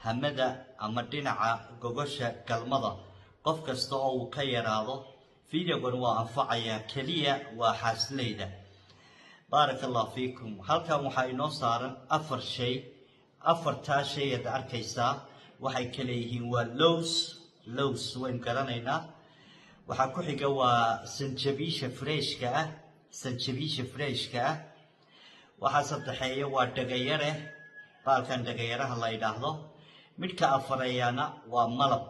Hamada ama dhinaca gogosha galmada qof kasta oo uu ka yaraado, videogan waa anfacayaa. Keliya waa xaasleyda. Baaraka Allahu fiikum. Halkan waxaa inoo saaran afar shay. Afartaa shay aad arkaysaa waxay kala yihiin: waa lows. Lows waynu garanaynaa. Waxaa ku xiga waa sanjabiisha freshka ah. Sanjabiisha freshka ah. Waxaa saddexeeya waa dhagayare, baalkan dhagayaraha la yidhaahdo. Midhka afareeyana waa malab.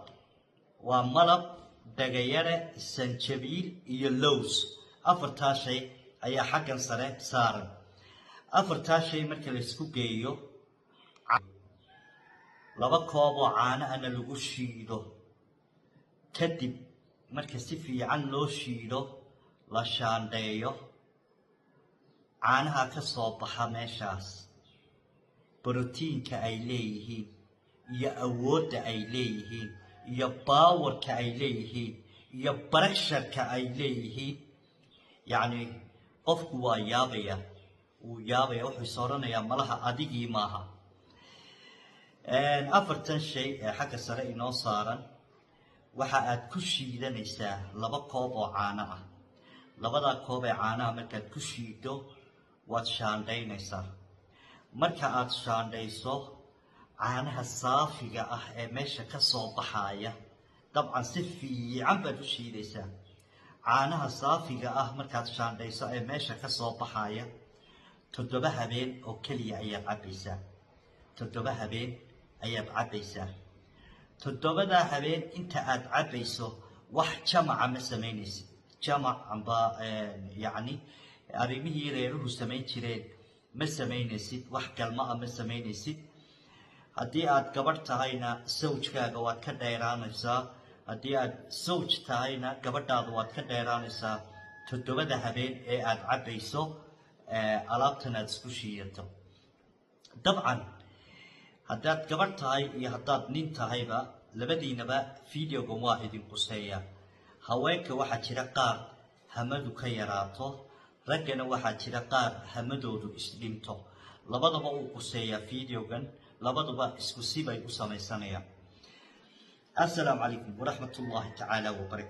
Waa malab, dhagayare, sanjabiil iyo lows. Afartaa shay ayaa xaggan sare saaran. Afartaa shay marka la isku geeyo, 2 koob oo caano ana lagu shiido, kadib marka si fiican loo shiido, la shaandheeyo, caanaha ka soo baxa meeshaas, borotiinka ay leeyihiin iyo awoodda ay leeyihiin iyo powerka ay leeyihiin iyo pressureka ay leeyihiin, yacni qofku waa yaabaya, wuu yaabaya. Wuxuu is odhanayaa, "Malaha adigii maaha." Afartan shay ee xagga sare inoo saaran waxa aad ku shiidanaysaa 2 koob oo caano ah. Labadaa koob ee caanaha markaad ku shiido, waad shaandhaynaysaa. Marka aad shaandhayso, caanaha saafiga ah ee meesha ka soo baxaya, dabcan si fiican baad u shiidaysaa, caanaha saafiga ah markaad shaandhayso ee meesha ka soo baxaya, 7 habeen oo keliya ayaad cabbaysaa. 7 habeen ayaad cabbaysaa. 7-daa habeen inta aad cabbayso, wax jamaca ma samaynaysid. Jamac amba yacni arrimihii reeruhu samayn jireen ma samaynaysid. Wax galma ah ma samaynaysid. Haddii aad gabadh tahayna, sawjkaaga waad ka dheeraanaysaa. Haddii aad sawj tahayna, gabadhaada waad ka dheeraanaysaa 7-da habeen ee aad cabbayso alaabtan aad isku shiidato. Dabcan haddaad gabadh tahay iyo haddaad nin tahayba, labadiinaba videogan waa idin quseeya. Haweenka waxaa jira qaar hamadu ka yaraato, raggana waxaa jira qaar hamadoodu isdhinto. Labadaba uu quseeyaa videogan, labaduba isku sibay u samaysanayaan. Assalaamu calaykum waraxmat ullaahi tacaala wabarakatu.